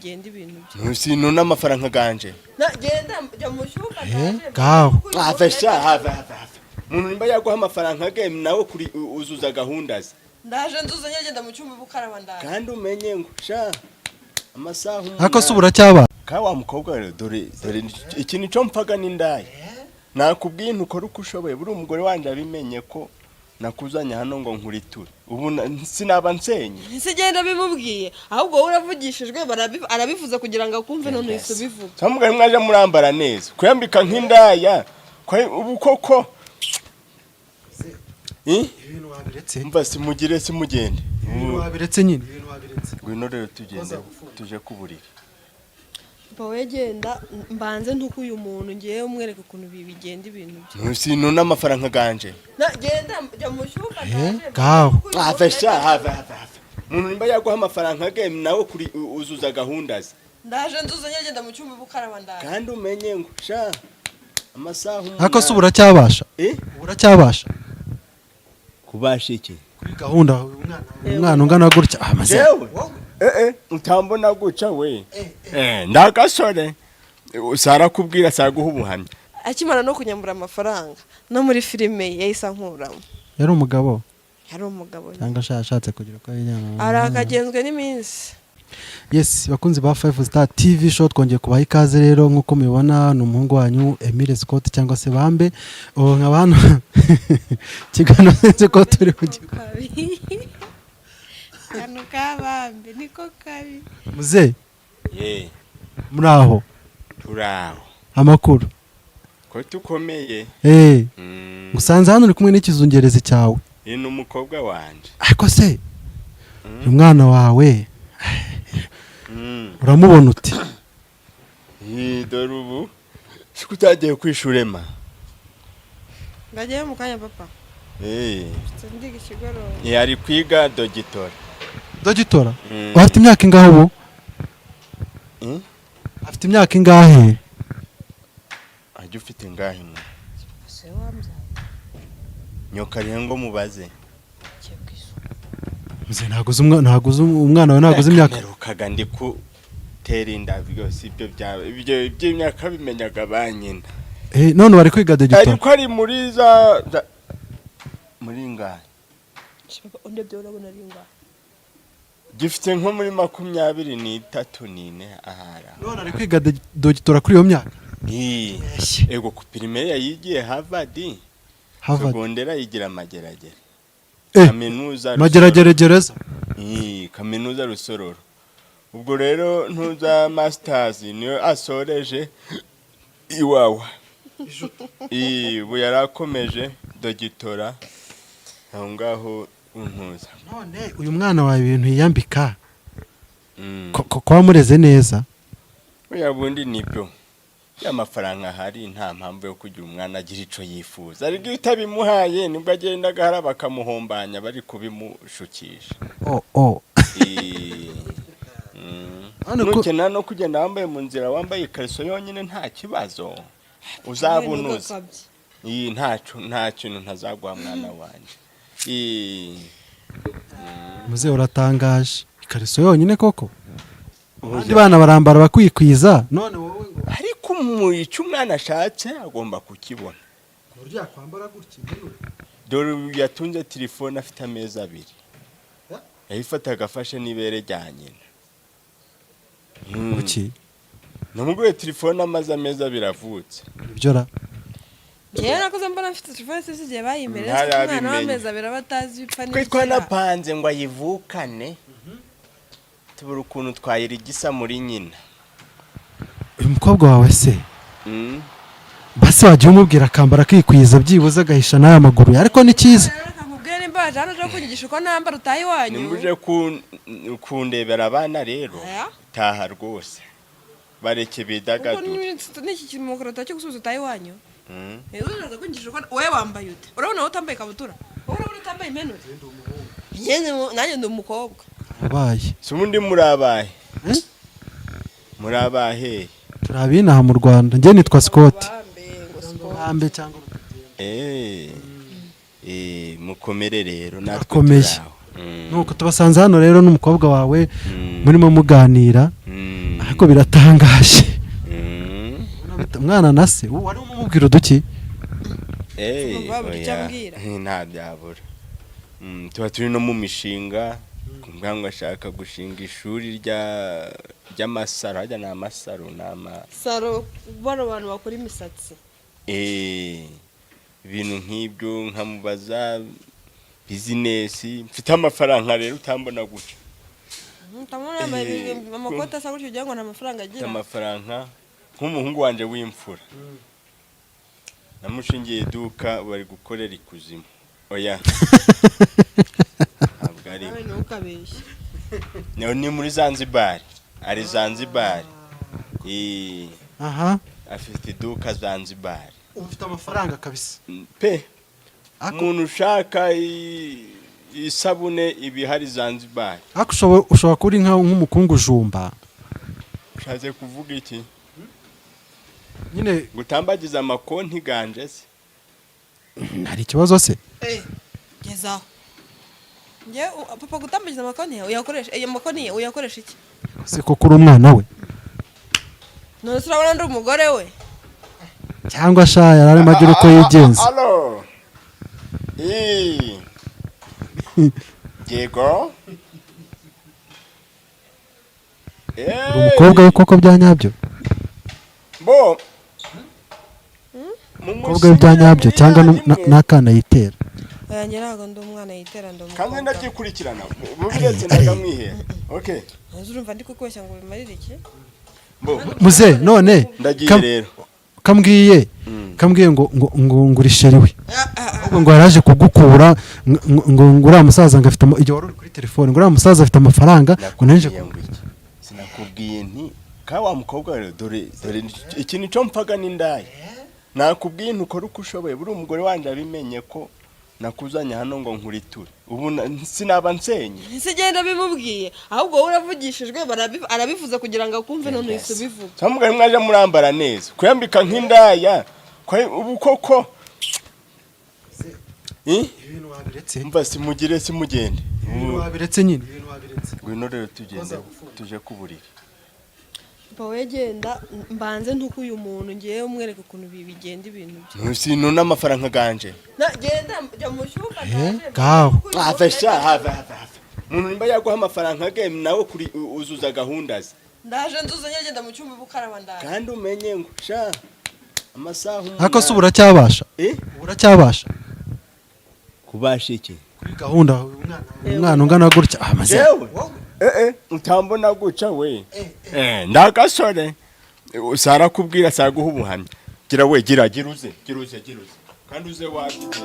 bigenda ibintu bye. Sintu n'amafaranga ganje. Genda jya mu cyumba. Ngaho. Have sha, have, have, have. Umuntu nimba yaguha amafaranga ge, nawe kuri uzuza gahunda ze. Ndaje nzuzanye, genda mu cyumba ubukaraba, ndaje. Kandi umenye ngo sha amasaha Ariko se ubu uracyabana? Ka wa mukobwa rero, dore dore iki nico mpfaga n'indaya. Nakubwiye ntukora uko ushoboye. Buri umugore wanje abimenye ko nakuzanye hano ngo nkuriture, ubu sinaba nsenye. Ese genda bimubwiye, ahubwo wowe uravugishijwe, arabivuze kugira ngo akumve, none uhise ubivuga. Samugari mwaje murambara neza, kuyambika nk'indaya ubu koko. Eh? Ibintu wabiretse. Umva, simugire, simugende. Ibintu wabiretse nyine, ibintu wabiretse. Ngwino rero tugende tuje ku buriri. Papa, we genda mbanze ntuko uyu muntu ngewe umwereke ukuntu bigenda ibintu bye. Sintu n'amafaranga ganje. Genda jya mu cyumba. Ngaho. Have sha, have, have, have. Umuntu nimba yaguha amafaranga ge, nawe kuri uzuza gahunda ze. Ndaje nzuzanye, genda mu cyumba ubukaraba, ndaje. Kandi umenye ngo sha amasaha Ariko se ubu uracyabasha? Eh? Ubu uracyabasha? Kubasha iki? Kuri gahunda, umwana ungana gutya amaze. Jewe utambona guca we, ndagasore sarakubwira, saraguha ubuhamya. Akimara no kunyambura amafaranga no muri filime yahise ankuramo. Yari umugabo? Yari umugabo. Cyangwa ashatse kugira uko yijyana? Arakagenzwe n'iminsi. Yes, bakunzi ba Five Star TV Show, twongeye kubaha ikaze rero. Nk'uko mubibona, ni umuhungu wanyu Emile Scott cyangwa se Bambe. Ubu nkaba hano kiganiro sinzi ko turi kugira. Kabi, akantu kabambe niko kabi. Muze. Ye. Muri aho? Turaho. Amakuru? Ko tukomeye. Ngusanze hano uri kumwe n'ikizungerezi cyawe. Ni umukobwa wanje. Ariko se uyu mwana wawe uramubona uti? Dore ubu siko utagiye kwishurema. Ndagiye mu kanya, papa. Ndiga ikigoroba. Ari kwiga dogitora. Dogitora? Afite imyaka ingahe ubu? Afite imyaka ingahe? Ajya ufite ingahe mwe? Se wambyaye. Nyoka rero ngo mubaze. Ngiye ku isuku. Muze, ntabwo uzi umwana wawe, ntabwo uzi imyaka. Mperukaga ndi gutera inda byose, ibyo byaba ibyo by'imyaka bimenyaga ba nyina. None bari kwiga dogitora? Ariko ari muri za muri ngahe? Papa, undebye urabona ari ingahe? Gifite nko muri 23, 24 ahara. None ari kwiga dogitora kuri iyo myaka? Ego, ku primaire yayigiye Harvard. Harvard. Secondaire yigira Mageragere. Kaminuza. Mageragere gereza. Kaminuza Rusororo. Ubwo rero ntuza masters niyo asoreje iwawa. Ubu yarakomeje dogitora aho ngaho untuza. None uyu mwana wawe ibintu yiyambika, ko wamureze neza? Oya, bundi nibyo y'amafaranga ahari, nta mpamvu yo kugira umwana agira ico yifuza, ariko iyo utabimuhaye nibwo agenda agahara bakamuhombanya bari kubimushukisha. Oh. Hano Nukena no kugenda wambaye mu nzira, wambaye ikariso yonyine, nta kibazo uzabunuza. Ntugakabye. Iyi ntaco, nta kintu ntazaguha mwana wanje. Muze, uratangaje, ikariso yonyine koko? Abandi bana barambara bakikwiza, none wowe ngo Ariko icyo umwana ashatse agomba kukibona. Ku buryo yakwambara gutya impenure? Dore ubu yatunze telefone afite amezi 2. Yayifataga afashe n'ibere rya nyina. Kuki? Namuguriye telefone amaze amezi 2 avutse. Nibyo ra? Njyewe nakoze mbona mfite telefone, sinzi igihe bayimereye, mfite umwana Ntarabimenya. w'amezi 2 aba atazi ibipfa Twe n'ibikira. twanapanze ngo ayivukane, tubura ukuntu twayirigisa muri nyina. Uyu mukobwa wawe se, basi wagiye umubwira akambara akikwiza, byibuze agahisha n'aya maguru ye, ariko ni cyiza. Reka nkubwire, nimba waje hano uje kunyigisha uko nambara utaha iwanyu. Nimba uje kundebera abana rero, Aya? taha rwose, bareke Kuko bidagadure. n'iki kimokoro cyo gusubiza utaha iwanyu. Uraza kunyigisha uko wowe wambaye ute? Urabona wowe utambaye ikabutura, wowe urabona utambaye impenure? Nanjye ndi umukobwa. Abaye. Si ubundi muri abahe? Eh? Muri abahe? Turi abinaha mu Rwanda, njye nitwa Scott. Bambe ngo siko. Bambe cyangwa Mukomere rero, natwe Turakomeye. turaho. Nuko tubasanze hano rero n'umukobwa wawe, murimo muganira. Ariko biratangaje. Umwana na se wari umubwira uduki? Eh, Sinumva babura icyo oya. ambwira. Nta byabura. Tuba turi no mu mishinga kumbwa ngo ashaka gushinga ishuri ry'amasaro, hajya ni amasaro, ni ama Saro, bano bantu bakora imisatsi. Ibintu nk'ibyo, nkamubaza business. Mfite amafaranga rero, utambona gutya. Ndabona yambaye amakoti asa gutyo, ugira ngo nta mafaranga Mfite agira. amafaranga. Nk'umuhungu wanje w'imfura namushingiye iduka, bari gukorera ikuzimu. Oya, ntabwo ari Nawe ntukabeshye. Ni muri Zanzibar, ari Zanzibar. Aha. Afite iduka Zanzibar. Ufite amafaranga kabisa. Pe. Umuntu ushaka isabune ibihari Zanzibar. Ariko ushobora kuba uri nk'umukungu jumba. Ushatse kuvuga iki? Nyine. Gutambagiza amakonti ganje se? Hari ikibazo se? Gezaho njye papa gutambagiza amakonti yawe uyakoresha, ayo makonti yawe uyakoresha iki? Se koko uri umwana we? None se urabona ndi umugore we? Cyangwa sha yari arimo agira uko yigenza. Alo. Yego. Uri umukobwa we koko bya nyabyo? Bo. Umukobwa we bya nyabyo cyangwa n'akana yitera? Oya, njye ntabwo ndi umwana yitera, ndi Kandi umukobwa. ndabyikurikirana. Bubiretse ndakamwihera. Okay. None se urumva ndi kukubeshya ngo bimarire iki? Bo. Muze none Ndagiye rero. Kambwiye kambwiye ngo uri chéri we, ahubwo ngo yaraje kugukura ngo uriya musaza ngo afite igihe wari uri kuri telefone, ngo uriya musaza afite amafaranga, ngo naje. Nakubwiye ngo iki? Sinakubwiye nti ka wa mukobwa rero, dore iki nico mpfaga n'indaya. Nakubwiye ntukore uko ushoboye, buri umugore wanje abimenye ko nakuzanye hano ngo nkuriture, ubu sinaba nsenye. Ese genda bimubwiye, ahubwo wowe uravugishijwe, arabivuze kugira ngo akumve, none uhise ubivuga. Samugari mwaje murambara neza, kuyambika nk'indaya ubu koko. Eh? Ibintu wabiretse. Mva simugire, simugende. Ibintu wabiretse nyine, ibintu wabiretse. Ngwino rero tugende tuje ku buriri. Papa, we genda mbanze ntuko uyu muntu ngewe umwereke ukuntu bigenda ibintu bye. Sintu n'amafaranga ganje. Genda jya mu cyumba. Eh, Ndaje, ngaho. ntuko uyu Have muntu sha, have, have, have. Umuntu nimba yaguha amafaranga ge nawe kuri uzuza gahunda ze. Ndaje nzuze nyine, genda mu cyumba ubukaraba, ndaje. Kandi umenye ngo sha amasaha 8. Ariko se ubu uracyabasha? Eh? Ubu uracyabasha? Kubasha iki? Kuri gahunda, umwana ungana gutya amaze. Jewe utambona guca we, ndagasore sarakubwira, saraguha ubuhamya. Gira we, gira, gira uze, gira uze, gira uze, kandi uze wabyize.